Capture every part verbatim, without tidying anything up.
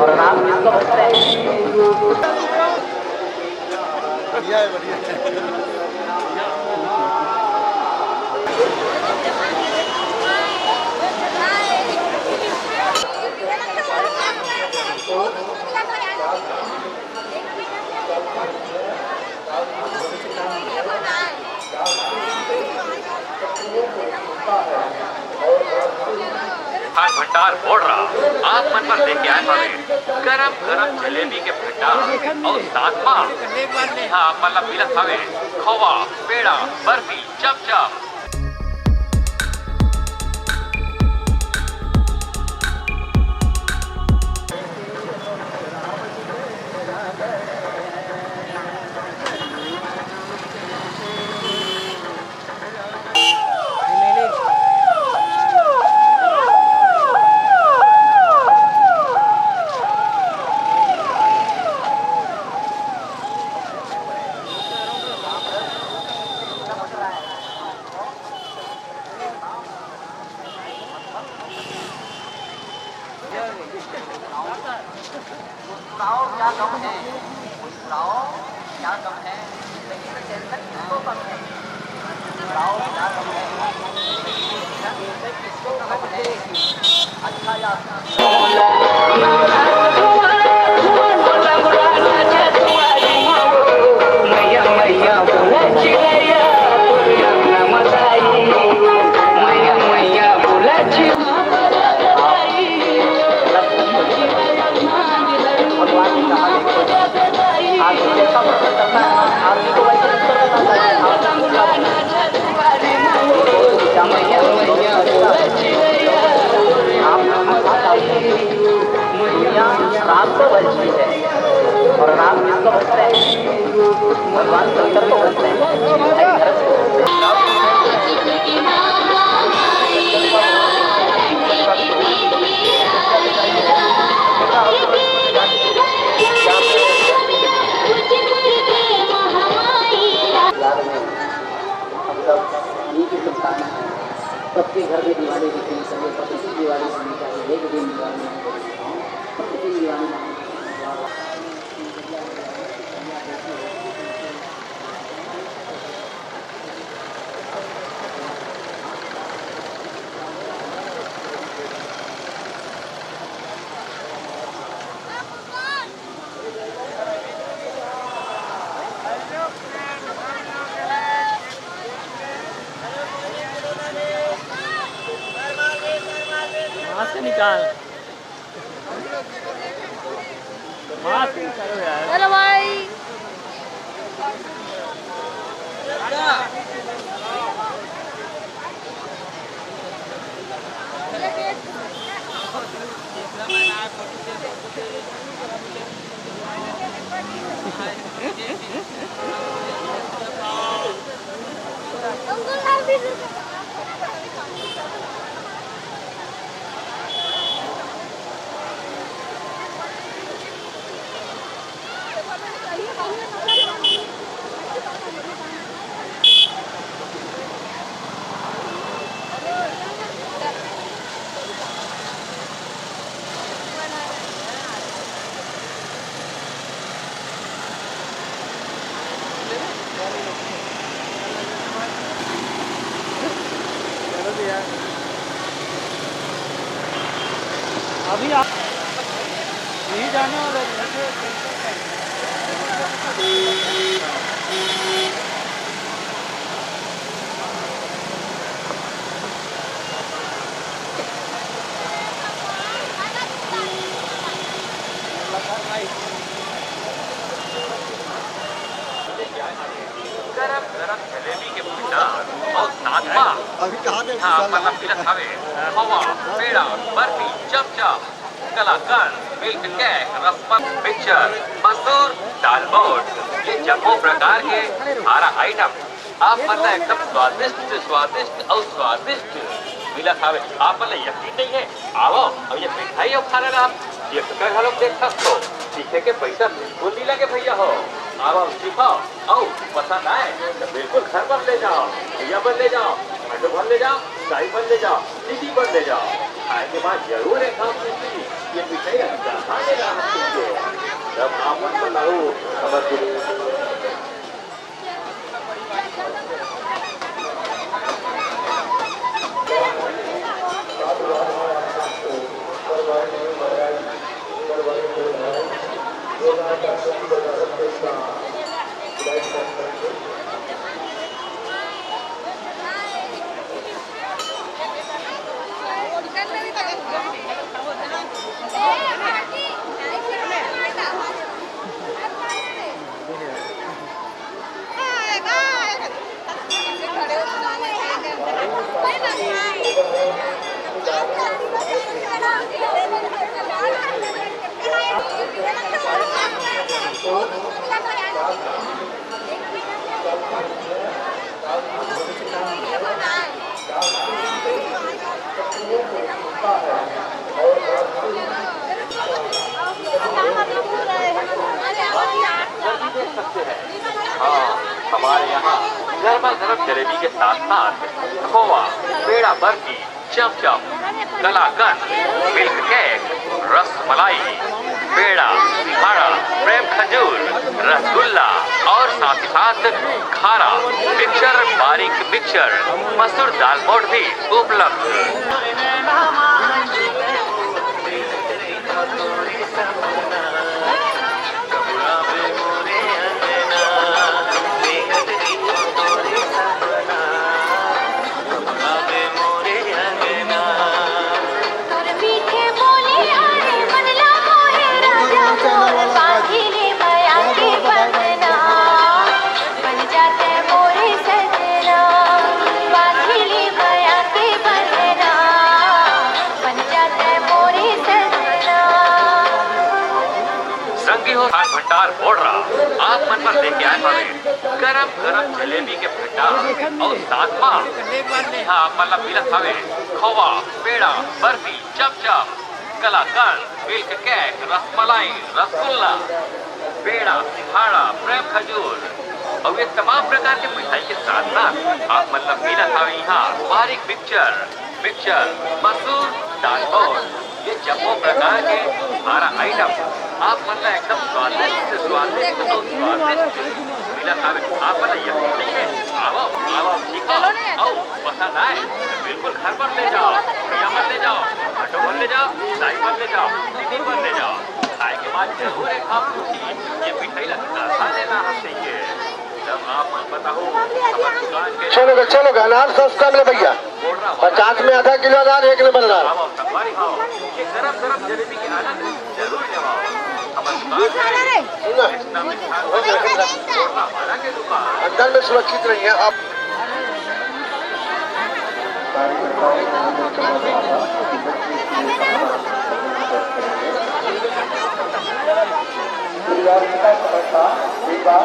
और राम किसको बोलते हैं? बढ़िया है, बढ़िया है। आज भंडार बोल रहा, आप मन बर लेके आए हवे गरम गरम जलेबी के भंडार। और साथ मा इहाँ आप मन ला मिलत हवे खोवा, पेड़ा, बर्फी, चमचम। मुस्कुराओ, क्या गम है? मुस्कुराओ, क्या गम है? जिंदगी में टेंशन किसको कम है? मुस्कुराओ, क्या गम है? जिंदगी में टेंशन किसको कम है? अच्छा यार। दुनिया राम को बलती है। और राम किसको बलता है? भगवान शंकर को बलता है, शंकर को। हम सब उन्हीं की संतान हैं। सबके घर में दिवाली होती है, सबके पति की दिवाली होनी चाहिए, एक दिन दिवाली होनी चाहिए। पति की दिवाली मनानी चाहिए। मास्क निकाल। मास्क निकालो यार। हेलो भाई। अभी आप यही जाने वाले हैं। गरम गरम जलेबी के भंडार और साथ मा अभी कहाँ गए इहाँ साला? मतलब मिलत हवे खोवा, पेड़ा, बर्फी, चमचम, कलाकंद, मिल्क केक, रसमलाई, मिक्सचर, मसूर, दाल बोट, ये जम्मो प्रकार के सारा आइटम आप मन ला एकदम स्वादिष्ट, स्वादिष्ट अउ स्वादिष्ट मिलत हवे। आप मन ला यकीन नइ हे, आवव अउ ये मिठाई अउ खाना ला आप चख के घलोक देख सकथो। चीखे के पइसा बिल्कुल नइ लगे भइया हो। आवव, चीखव अउ पसंद आए त बिल्कुल घर बर ले जाव, भइया बर ले जाव, भांटो बर ले जाव, दाई बर ले जाव, दीदी बर ले जाव। खाए के बाद जरूर एक आम चूसी, ये मिठाई अच्छा खाने का हम तुमको। जब आम मन बताओ, समझ लो। हाँ, हमारे यहाँ गर्मा गर्म जलेबी के साथ साथ खोवा, पेड़ा, बर्फी, चमचम, कलाकंद, मिल्क केक, रस मलाई, पेड़ा, सिंघाड़ा, प्रेम खजूर, रसगुल्ला और साथ ही साथ खारा, मिक्सचर, बारीक मिक्सचर, मसूर दाल मोठ भी उपलब्ध। संगी हो, खान भंडार बोल रहा, आप मन बर लेके आए हवे गरम गरम जलेबी के भंडार और साथ मा यहाँ आप मन ला मिलत हवे खोवा, पेड़ा, बर्फी, चमचम, कलाकंद, मिल्क केक, रसमलाई, रसगुल्ला, पेड़ा, सिंघाड़ा, प्रेम खजूर और ये तमाम प्रकार के मिठाई के साथ साथ आप मन ला मिलत हवे यहाँ बारीक मिक्सचर, मिक्सचर, मसूर, दाल और ये जम्मो प्रकार के हमारा आइटम आप मन ला एकदम स्वादिष्ट, स्वादिष्ट और स्वादिष्ट मिलत हवे। आप मन ला यकीन नहीं है, आवो, आवो, सीखो, आओ, पसंद आए तो बिल्कुल घर पर ले जाओ, भैया पर ले जाओ, ऑटो पर ले जाओ, दाई पर ले जाओ, दीदी पर ले जाओ। खाए के बाद जरूर एक आम चूसी, ये मिठाई ला कितना खा लेना हम चाहिए। जब आप मन बताओ, हमारे दुकान के चलो गे, चलो गे, अनार सस्ता मिले भैया। पचास में आधा किलो अनार, एक नंबर अनार। अंदर में सुरक्षित रहिए आप। सूर्यास्त का समय था, एक बार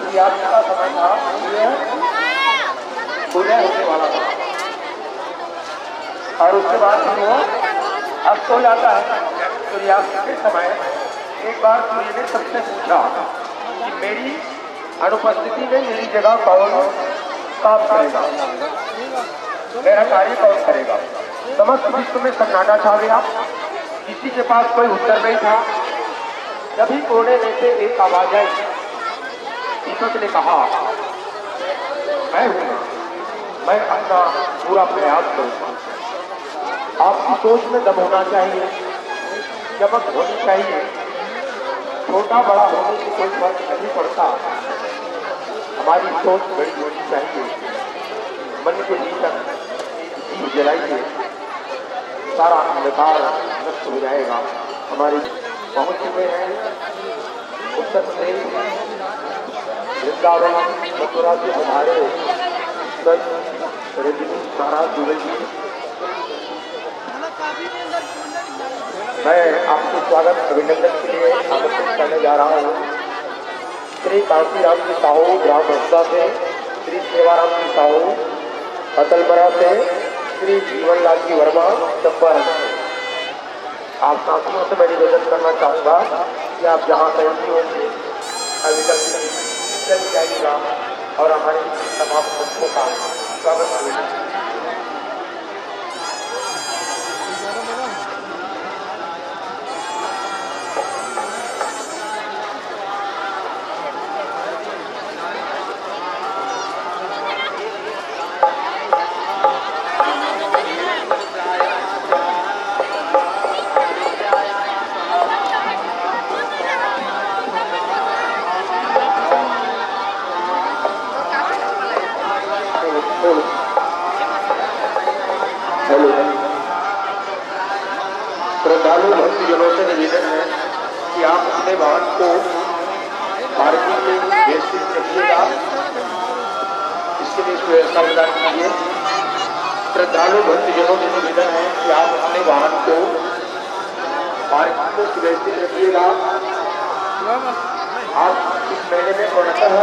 सूर्यास्त का समय था, सूर्य उदय होने वाला था। और उसके बाद फिर वो अस्त हो जाता है। सूर्यास्त के समय एक बार सूर्य ने सबसे पूछा कि मेरी अनुपस्थिति में मेरी जगह कौन काम करेगा, मेरा कार्य कौन करेगा। समस्त विश्व में सन्नाटा छा गया, किसी के पास कोई उत्तर नहीं था। तभी कोने में से एक आवाज आई। दीपक ने कहा, मैं हूँ, मैं अपना पूरा प्रयास करूँगा। आपकी सोच में दम होना चाहिए, चमक होनी चाहिए। छोटा बड़ा होने से कोई फर्क नहीं पड़ता, हमारी सोच बड़ी होनी चाहिए। मन के भीतर दीप जलाइए, सारा अंधकार नष्ट हो जाएगा। हमारे पहुंच चुके हैं उत्तर प्रदेश, वृंदावन, मथुरा से पधारे संत रजनीश महाराज दुबे जी। मैं आपको स्वागत अभिनंदन के लिए आमंत्रित करने जा रहा हूँ। श्री कांशीराम जी साहू ग्राम हंसा से, श्री सेवाराम जी साहू अतलमरा से, श्री जीवनलाल जी वर्मा चंपारण से। आप साथियों से मैं निवेदन करना चाहूँगा कि आप जहाँ कहीं भी होंगे, अभी तक चल जाइएगा और हमारे तमाम संतों का स्वागत करेंगे। श्रद्धालु भक्तजनों से निवेदन है कि आप अपने वाहन को पार्किंग में व्यवस्थित रखिएगा, इसके लिए व्यवस्था प्रदान कीजिए। श्रद्धालु भक्तजनों से निवेदन है कि आप अपने वाहन को पार्किंग में सुव्यवस्थित रखिएगा। आप इस मेले में पूर्णतः